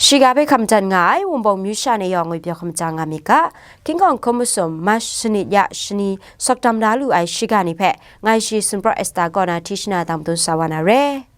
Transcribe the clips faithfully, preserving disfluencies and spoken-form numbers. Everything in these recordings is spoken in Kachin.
Shiga hpe hkam jan nga ai Wunpawng myu sha ni yawng ngwi pyaw hkam jan nga mi ga, King Kong hkum masum March sanit ya shani sawk dam la lu ai shiga ni hpe, ngai shi Sunprawt Esther kaw na hti shana dang dun sa wa na re.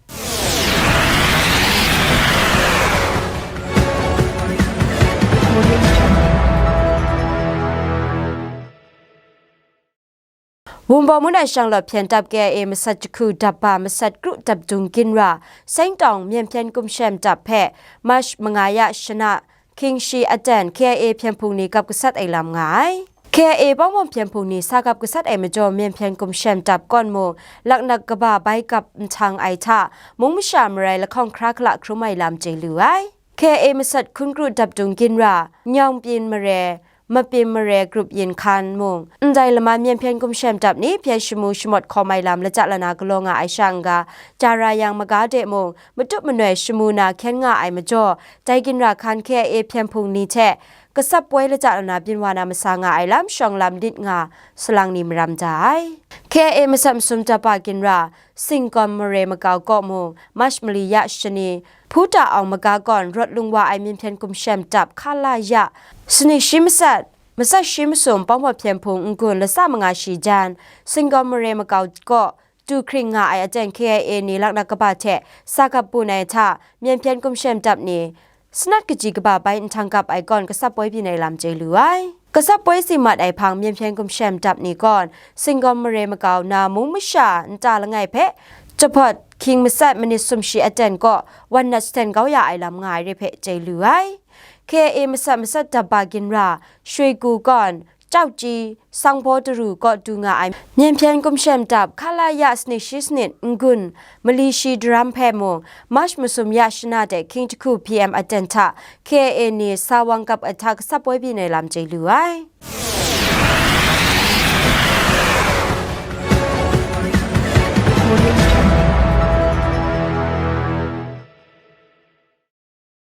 Wunpawng mung ai shanglawt hpyen dap K I A masat jahku dap ba masat kru dap dung ginra, Sengtawng Myen Hpyen Kumshem dap hpe March manga ya shana hkying shi aten K I A hpyen hpung ni gap gasat ai lam nga ai. K I A Pawngmawng hpyen hpung ni sa gap gasat ai majaw Myen Hpyen Kumshem dap kawn mung laknak kaba bai gap nhtang ai hta mung masha marai lahkawng hkra hkala hkrum ai lam chye lu ai. K I A masat hkun kru dap dung ginra, Nyawng Pyin Mare, Mapyin Mare grup yin hkan mung, ndai lama Myen Hpyen Kumshem dap ni hpyen shamu shamawt hkawm ai lam lachyah lana galaw nga ai sha n-ga, ja ra yang maga de mung, matup manoi shamu na hkyen nga ai majaw, dai ginra hkan K I A hpyen hpung ni hte, kasap poi lachyah lana byin wa na masa nga ai lam shawng lam lit nga salang ni maram da ai. K I A masat masum dap ba ginra, Singkawm Mare makau kaw mung, March mali ya shani, Hpu Ta Awng maga gawn rawt lung wa ai Myen Hpyen Kumshem dap hkala ya, sanit shi masat, masat shi masum Pawngmawng hpyen hpung n-gun latsa manga shi jan, Singkawm Mare makau kaw du hkring nga ai aten K I A ni laknak kaba hte sa gap bun ai hta, Myen Hpyen Kumshem dap ni sanat kaji kaba bai nhtang gap ai kawn kasap poi byin ai lam chye lu ai. Kasap poi si mat ai hpang Myen Hpyen Kumshem dap ni gawn, Singkawm Mare makau na mung masha nta langai hpe, jahpawt hkying masat manit sumshi aten kaw wan nat shaten kau ya ai lam nga ai re hpe chye lu ai. K I A masat masat dap ba ginra, Shwe Gu gawn, Chau Chi, Sangbaw Daru kaw du nga ai Myen Hpyen Kumshem dap hkala ya sanit shi sanit n-gun mali shi daram hpe mung, March masum ya shana de hkying jahku P M aten hta K I A ni sa wang gap ai hta kasap poi byin ai lam chye lu ai.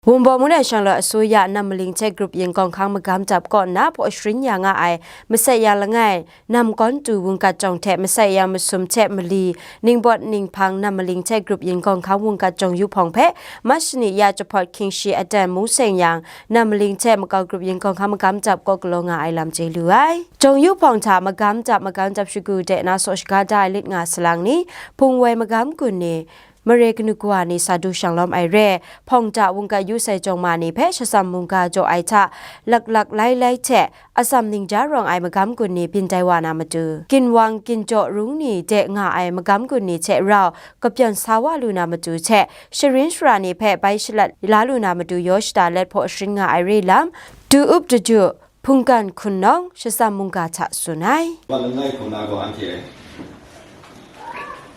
Wunpawng mung ai shanglawt asuya nam maling hte grup yin kawng hkang magam dap kaw nna hpaw sharin ya nga ai masat yang langai, nam kawn tu wungkat jawng hte masat yang masum hte mali, ningpawt ninghpang nam maling hte grup yin kawng hkang wungkat jawng yu hpawng hpe, March sanit ya jahpawt hkying shi aten mung seng yang, nam maling hte makau grup yin kawng hkang magam dap kaw galaw nga ai lam chye lu ai. Jawng yu hpawng hta magam dap magam dap shagu de na saw shaga da ai lit nga salang ni, hpung woi magam gun ni, mare kanu kawa ni sa du shang lawm ai re, hpawng da wungkat yu sai jawng ma ni hpe shasam mungga jaw ai hta, laklak lai lai hte, atsam ningja rawng ai magam gun ni byin tai wa na matu, ginwang ginjaw rung ni de nga ai magam gun ni hte rau kapyawn sa wa lu na matu hte, sharin shara ni hpe bai shalat la lu na matu yaw shada let hpaw sharin nga ai re lam, du up daju, hpungkan hkunnawng, shasam mungga hta tsun ai. Wa langai hku na gaw anhte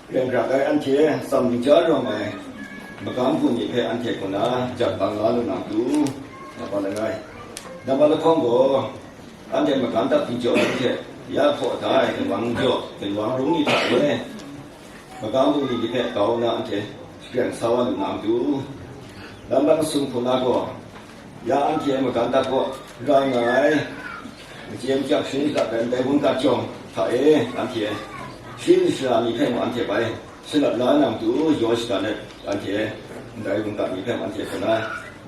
Ren rak ai anhte tsam ningja rawng ai magam hku ni hpe anhte hku na jat bang la lu na matu, nambat langai. Nambat lahkawng gaw, anhte magam dap hpyi jaw ai hte, ya hpaw da ai ginwang jaw, ginwang rung ni hta e, magam hku ni hpe kau nna anhte shapyang sa wa lu na matu. Nambat masum hku na gaw, ya anhte magam dap kaw rai nga ai, machye machyap sharin shada ai ndai wungkat jawng hta e, anhte sharin shara ni hpe mung anhte bai shalat la na matu, yaw shada let anhte ndai wungkat ni hpe mung anhte hpe na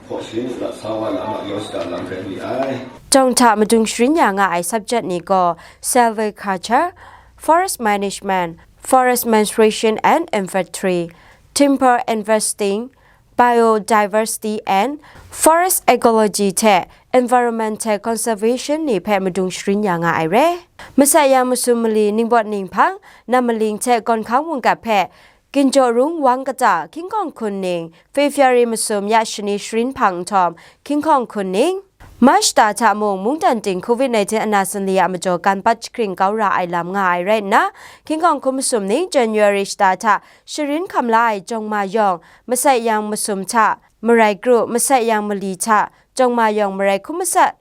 hpaw sharin lat sa wa na ma, yaw shada lam rai mi ai. Jawng hta madung sharin ya nga ai subject ni gaw, silviculture, forest management, forest mensuration and inventory, timber investing, biodiversity and forest ecology hte environmental conservation ni hpe madung sharin ya nga ai re. Masat yang masum mali, ningpawt ninghpang, nam maling hte gawn hkang wungkat hpe, ginjaw rung wang kata, hkying hkawng hkun ning, February masum ya shani sharin hpang nhtawm, hkying hkawng hkun ning, March shata hta mung, mungdan ting covid nineteen ana sanli a majaw gan bat jahkring kau ra ai lam nga ai rai nna, hkying hkawng hkun masum ning January shata hta sharin hkam la ai jawng ma yawng, masat yang masum hta, marai kru, masat yang mali hta, jawng ma yawng marai hkum masat,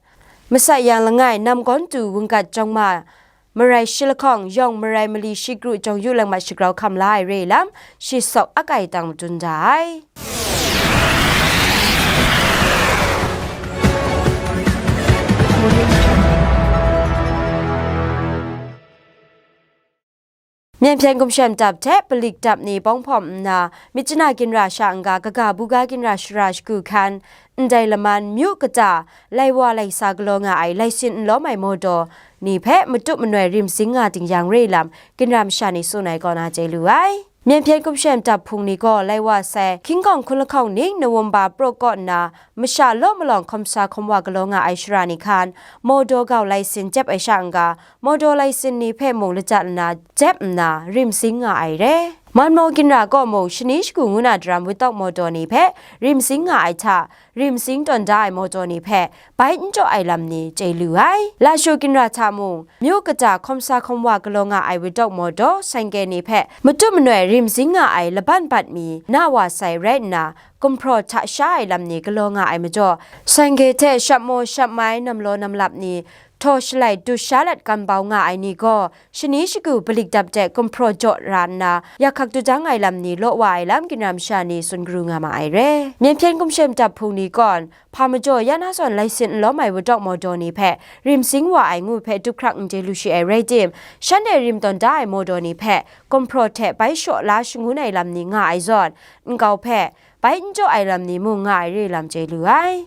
masat yang langai, nam kawn tu wungkat jawng ma, marai shi lahkawng, yawng marai mali shi kru jawng yu lengmat shagrau hkam la ai re lam, shi sawk akai tang madun da ai. Myen hpyen gumshem dap hte palik dap ni pawng hpawm nna, myit chana ginra sha n-ga, kaga buga ginra shara shagu hkan, ndai laman, myu kata, lai wa lai sa galaw nga ai, lai sin n lawm ai mawdaw ni hpe matup manoi rim sing nga ting yang re lam, ginra masha ni tsun ai kaw na chye lu ai. Myen hpyen gumshem dap hpung ni gaw lai wa sai, hkying gawng hkun lahkawng ning Nawumba praw kaw nna, masha law malawng hkawm sa hkawm wa galaw nga ai shara ni hkan, mawdaw gau lai sin jep ai sha n-ga, mawdaw lai sin ni hpe mung lajat nna jep nna rim sing nga ai re. Manmaw ginra kaw mung shani shagu ngu na daram witawk mawdaw ni hpe rim sing nga ai hta, rim sing tawn da ai mawdaw ni hpe bai n jaw ai lam ni chye lu ai. Lashu ginra hta mung, myu kata hkawm sa hkawm wa galaw nga ai witawk mawdaw, sangke ni hpe matup manoi rim sing nga ai laban bat mi na wa sai rai nna, gumhpraw hta sha ai lam ni galaw nga ai majaw, sangke hte shap maw shap mai, nam law nam lap ni htaw shalai dut sha lat gam bau nga ai ni gaw, shani shagu palik dap de gumhpraw jaw ra nna, yak hkak dudang ai lam ni law wa ai lam, ginra masha ni tsun karu nga ma ai re. Myen hpyen gumshem dap hpung ni kawn, hpa majaw ya na zawn lai sin n lawm ai wutawk mawdaw ni hpe rim sing wa ai ngu hpe dup hkrak n chye lu shi ai rai tim, shanhte rim tawn da ai mawdaw ni hpe gumhpraw hte bai shaw la shangun ai lam ni nga ai zawn, nkau hpe bai n jaw ai lam ni mung nga ai re lam chye lu ai.